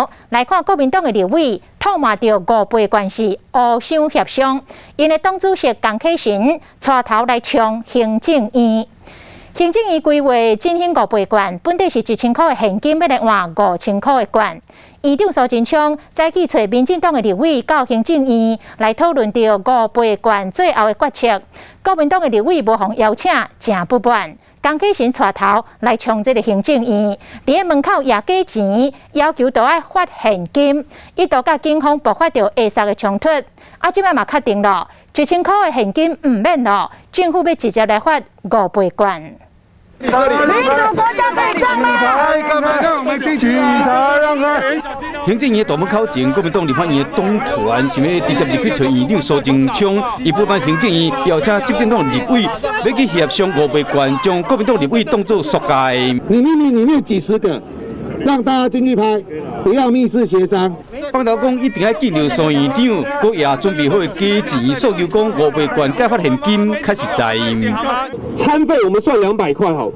頭。來看國民黨的立委痛罵著五倍券是烏相協商，𪜶的黨主席江啟臣帶頭來衝行政院。行政院規劃振興五倍券，本底是1000箍的現金，欲來換5000箍的券。院長蘇貞昌早起揣民進黨的立委到行政院來討論著五倍券最後的決策。國民黨的立委無予邀請，誠不滿。江啟臣帶頭來衝這个行政院，佇門口攑假錢，要求都愛發現金，一度佮警方爆發著下殺的衝突。啊，這擺嘛確定囉，1000箍的現金毋免囉，政府欲直接來發五倍券。民主國家可以這樣嗎？警察讓開。行政院大門口前，國民黨立法院的黨團想欲直接入去揣院長蘇貞昌，伊不滿行政院邀請執政黨立委欲去協商五倍券，將國民黨立委當做塑膠。你明明裡面幾十個，讓大家進去拍，不要密室協商。放頭講一定愛見著蘇院長，閣也準備好的假錢，訴求講五倍券改發現金較實在。餐費我們算200塊好，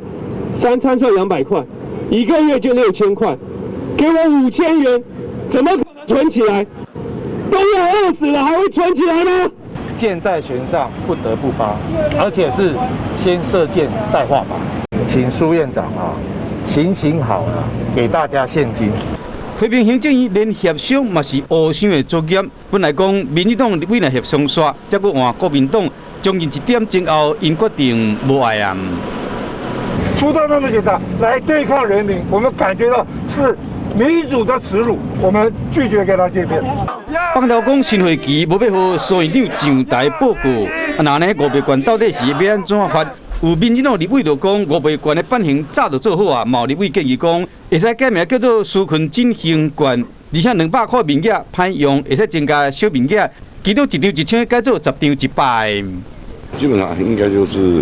三餐算200塊，一個月就6000塊，給我5000元，怎麼可能存起來？都要餓死了，還會存起來嗎？箭在弦上，不得不發，而且是先射箭再畫靶。請蘇院長啊，行行好了，給大家現金。批評行政院連協商嘛是烏相的作業。本來講民進黨立委若協商煞，才閣換國民黨，將近一點鐘後，𪜶決定無愛啊。出動那麼警察來對抗人民，我們感覺到是民主的恥辱，我們拒絕跟他見面。放頭講新會期無欲予蘇院長上台報告，啊那呢五倍券到底是欲按怎發？有民進黨立委就講五倍券的版型早就做好啊，嘛有立委建議講會使改名叫做紓困振興券，而且200塊面額歹用，會使增加小面額，其中一張1000改做10張100。基本上應該就是，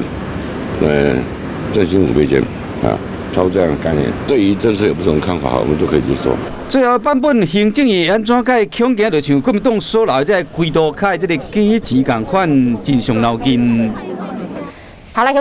振興五倍券啊，差不多這樣的概念。對於政策有不同看法，我們都可以接受。最後版本行政院按怎改，恐驚就像國民黨所留這个規路卡的這个假錢仝款，真傷腦筋。好來，